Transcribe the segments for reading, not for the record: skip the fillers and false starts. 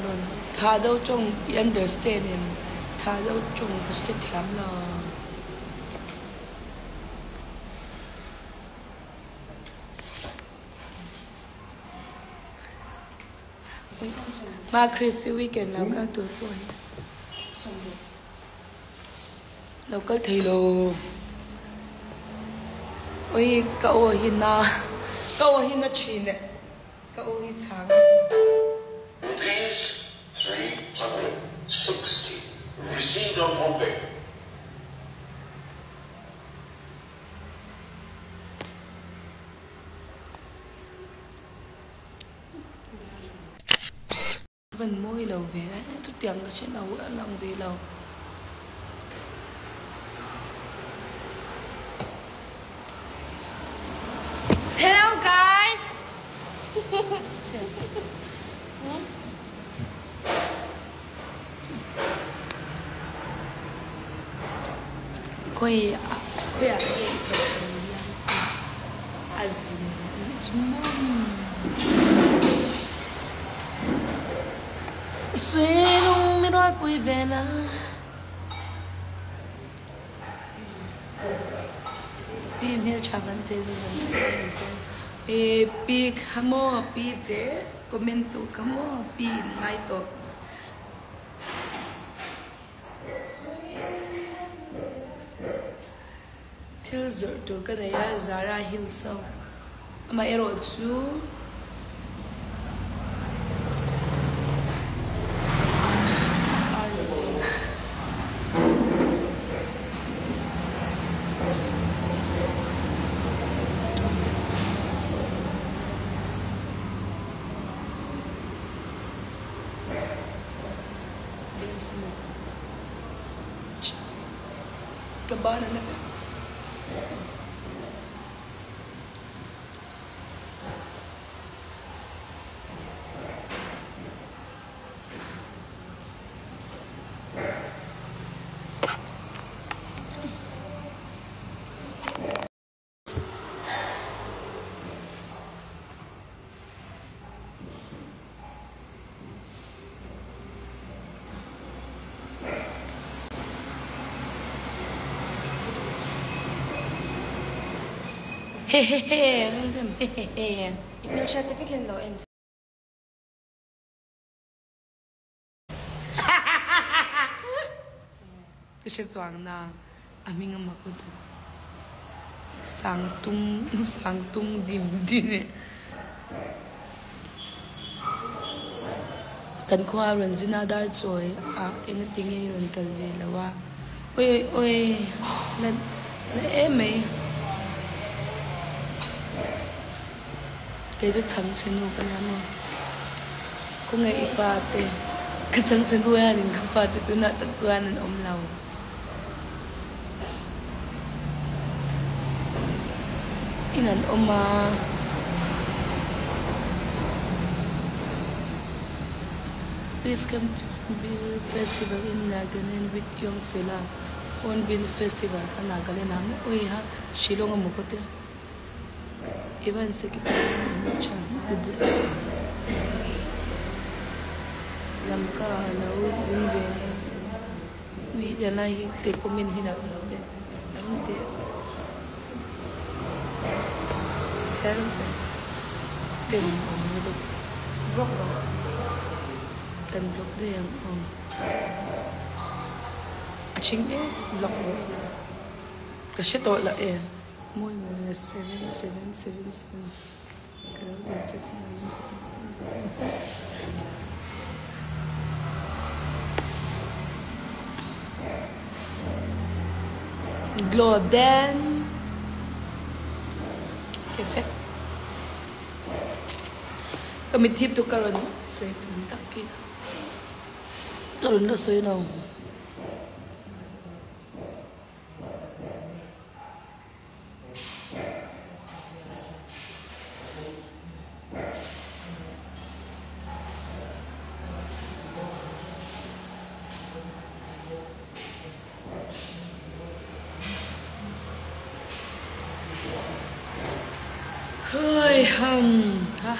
Kawn Thado tawng i understand em? Thado tawng ka hre thiam lo. Ma Christy weekend lo kal tur pawh hi lo kal thei lo. Oi ka aw hi na ka aw hi na thin e ka aw hi chhang. Rupees 360 received on PhonePe. Van mawi lo ve a, chutiang ka hre lo a lang ve lo. Hello guys. Khawi ah khawi ah nge i pasal hian a zin anih chu maw. Suilung mi rualpui ve la. Pi hmeltha kan zai zawk ang tih chuan min chuan e pi kha maw pi ve comment tu kha maw pi in ngai tawh. Thil zawrh tur ka nei a Zara Hills ho amaherawh chu. Dance move. Ka ban a na vek. Hehehe Lalrem hehehe. I hmelhriat te vek hian lo en che. Ka hre chuang nang a hming a mak lutuk. Sangtung Sangtung dim din e. Kan khua rawn zin a dar chawi a engati nge i rawn kal ve lo a. Oi oi oi la la em mai. Kei chu chhangchhe nu ka nia maw? Khawnge i fate? Ka chhangchhe nu hianin ka fate tunah tak chuan an awm lo. In an awm a. Please come to Hornbill Festival in Nagaland with Young Fella. Hornbill Festival kha Nagaland ah maw? Oi ha Shillong a maw ka tia. Ivan Lamka a lo zin ve nge mi te lai hi te comment hi lo awm teh lo awm teh chhiar awm teh ten awm lutuk kan block daih ang aw a chhing em block rawh ka hre tawh lo e. Mawi mawi a seven seven seven seven ka lo dah che kha mai Glow den effect ka mit thip tu ka rawn sawi tum tak hi ka rawn la sawi lo. Hơi hầm ha.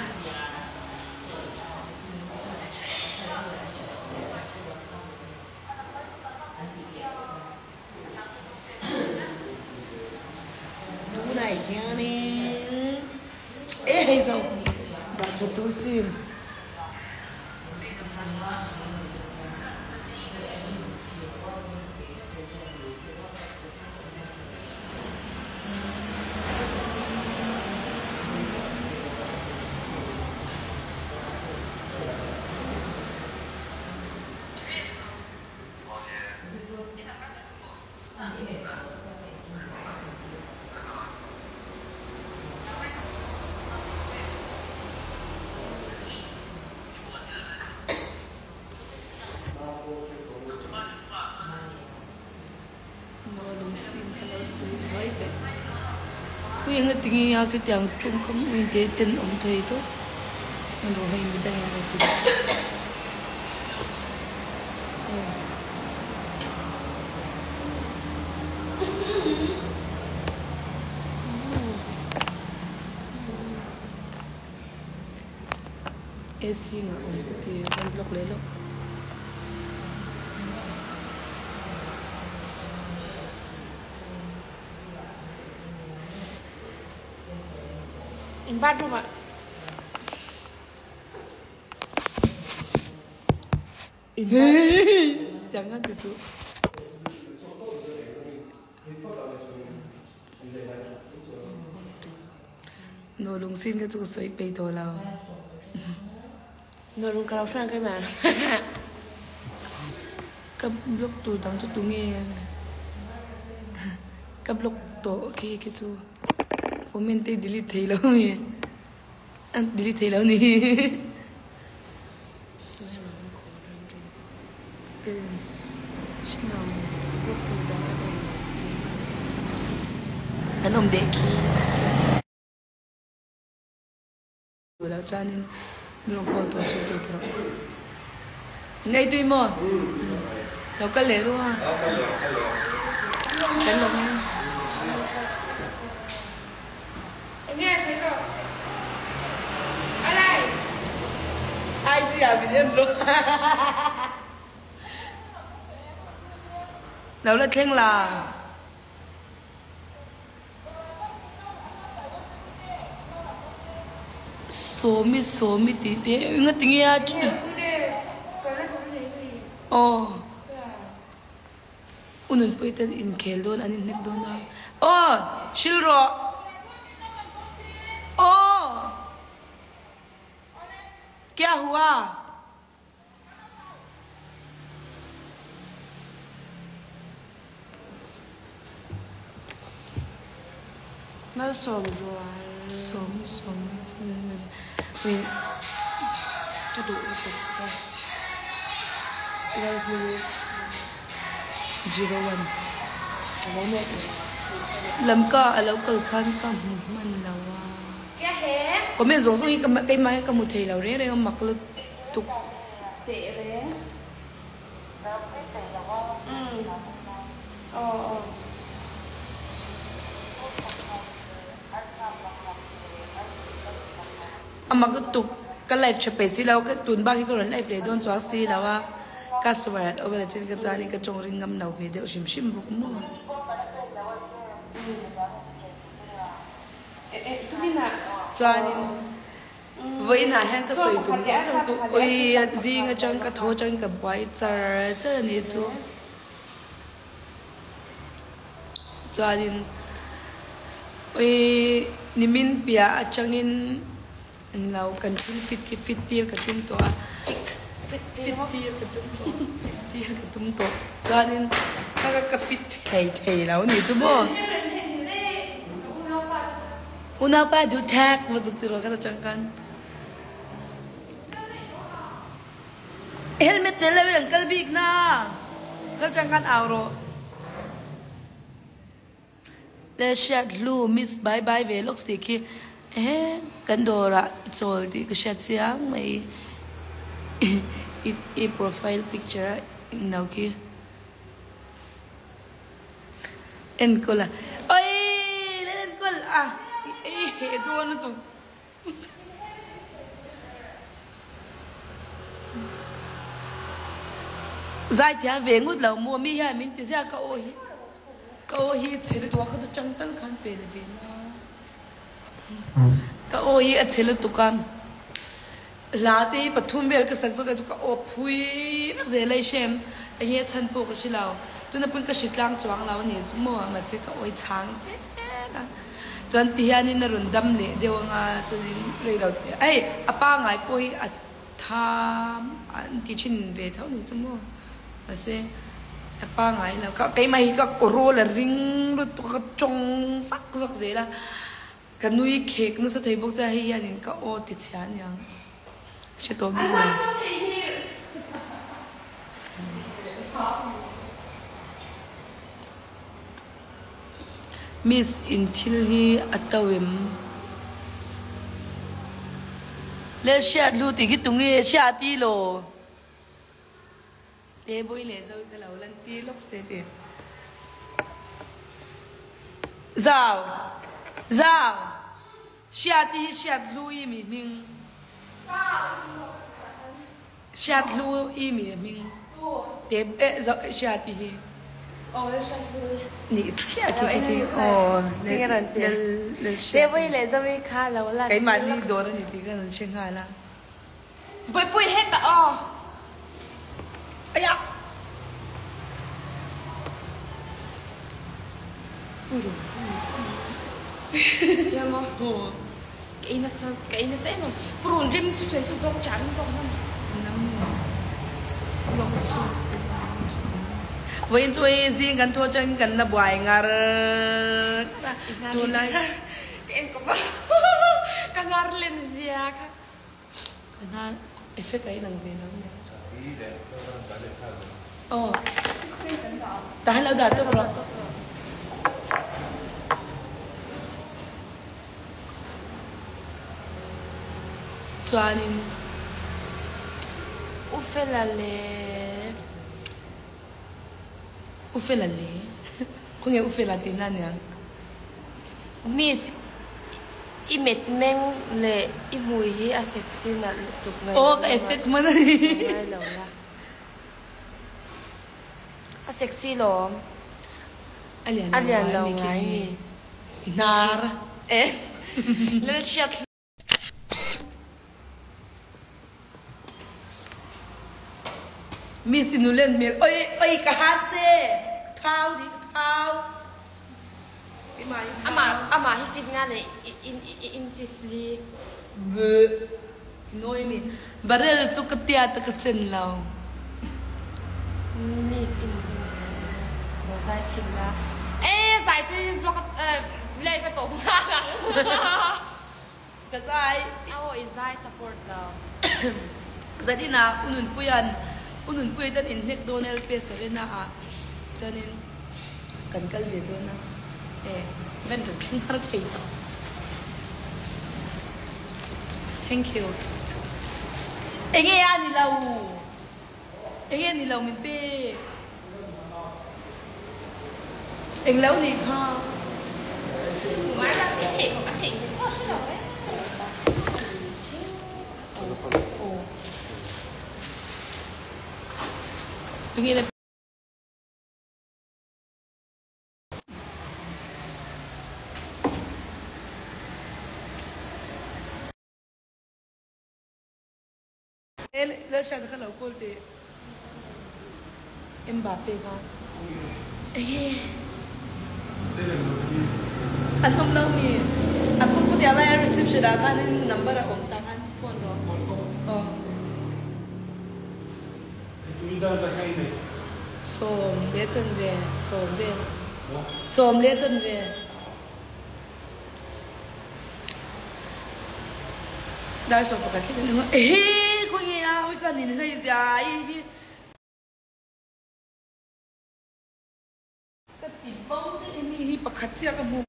sin. Ui eng a tinge a khitiang tawngkam ui te ten awm thei tawp erawh hei midang in rawn ti bawk. AC ngah awm ka ti a rawn block leh lawk. In bathroom ah. Tiang a ti chu. No lung sin ka chu sawi pei tawh lo. No lung ka lo san kai ma. Ka block tur dang chu tunge ka block tawh khi khi chu comment te delete thei lo mi. An delete thei lo ni. An awm deh khi. Lo chuanin min rawn call tawh suh tih ka rawh. Nei tui maw? Lo kal leh ru a. Kan lo nge. IG ah min en rawh. Lo la thleng la. Sawmi sawmi tih te enga tinge a aw. U Nunpuii ten inkhel dawn an inhnek dawn a. Aw! Hrilh rawh! Aw! Kya hua? Malsawm rual. Sawmi sawmi Wait. Ka duh lutuk che. Lalhming. 01. Ka lo meh tawh. Lamka a lo kal khan ka hmu hman lo a. Comment zawng zawng hi keimah hian ka hmu thei lo reng reng a mak lutuk. Teh reng. Umm. Aw aw. A mak lutuk ka live tha pe si lo ka tun bak hi ka rawn live leh dawn chuang si lo a customer an awm a chin ka chuan in ka tawng ring ngam lo ve deuh hrim hrim bawk maw. Chuanin vawiinah hian ka sawi tum zawng tak chu ui zing atang ka thaw atangin ka buai char char a nih chu. Chuanin ui nimin piah atangin englo kan thil fit khi fit tir ka tum tawh a fit tir ka tum tawh fit tir ka tum tawh chuanin ka ka fit thei thei lo a nih chu maw. Unaupa duh thak va zuk tiraw kha atang khan. Helmet tel lo in an kal bik na kal tang khan au rawh. Le hriat hlu miss bye bye ve lawk tih khi ehe kan dawr ah i chawl tih ka hriat chiang mai i i profile picture a englo khi enkawl a oii le enkawl a i heh dawn lutuk. Zaithiam ve ngut lo maw mi hian min ti ziah ka aw hi ka aw hi chhe lutuk a ka chu chang tal khan pe leh ve na ka aw hi a chhe lutuk a. Hla te hi pathum vel ka sak chu ka chu ka aw phui vek zel a i hrem enge chhan pawh ka hre lo tuna pawn ka hre tlang chuang lo a ni chu maw mahse ka awi chhang zel a chuan ti hianin a rawn dam leh deuh anga chuanin rei lo te hei a pangai pawh hi a tham an ti thin ve tho ni chu maw mahse a pangai lo ka keimah hi ka aw rawl a ring lutuk a ka tawng vak vak zel a. Ka nui khek nasa thei bawk sia hei hianin ka aw ti chhia aniang hre tawh bik lo. Miss in thil hi a to em? Le hriat hlu tih khi tunge hriat i law? Te bawi leh zo i ka lo lan tir lawk se ti. Zau. Zau. Hriat i hi hriat hlu i mi hming. Hriat hlu i mi hming. Te eh zo hriat i hi. Ni chiah khi khi khi. Aw lel lel hriat. Te bawi leh zo i kha lo lan tir lawk se. Keimahni dawr a ni tih ka rawn hre nghal a. Buaipui hetah aw. Aya! Puru. Ya maw? Aw. Ka ei nasa, ka ei nasa em em. Purun rim chu sawi chu zawng chah rim pawh ka hman. Nam lawng chu. Vawiin chu hei zing kan thaw atangin kan la buai ngar ngar a. Tunlai. Ka en kawp a. Ka ngar len zia kha. Hna effect a inang ve lo nia. Aw. Tah hian lo dah tawp rawh. Chuanin. U Fela leh. U Fela leh. Khawnge U Fela tihna aniang. Miss, i metmeng leh i hmui hi a sexy nalh lutuk ngaih Aw ka effect hman a ni. Ngai lo la. A sexy lawm. A lian lo A lian lo ngai mi. I hnar. Eh. Lalchhiat. Miss i nulen hmel oi oi ka ha se ka thau di ka thau keimah hi thau Amah amah hi fit nga le in inches li. Buh nawi mi barrel chu ka tiat a ka chen lo. Miss i nulen hmel lo zai chim la. Ee zai chu vlog live a tawp nghal ang. Ka zai. Aw in zai support lo. Zanin ah U Nunpuia'n U Nunpuia tan in hnek dawn LPS Arena ah chuanin kan kal ve dawn a e van rawn thleng har thei tak. Thank you. Enge a ni lo? Enge ni lo min pek? Eng lo nih kha. Tunge le. Lalhriata kha lo call teh Mbappe kha enge an awm lo mi a kut kut ah lai a reception ah khan in number a awm tah khan phone rawh aw sawm leh chanve sawm vel sawm leh chanve. Dar 11 thleng an inhawng ehe khawnge a awi ka nin hlei zia i hi ka ti bo daih a mi hi pakhat chiah ka hmu.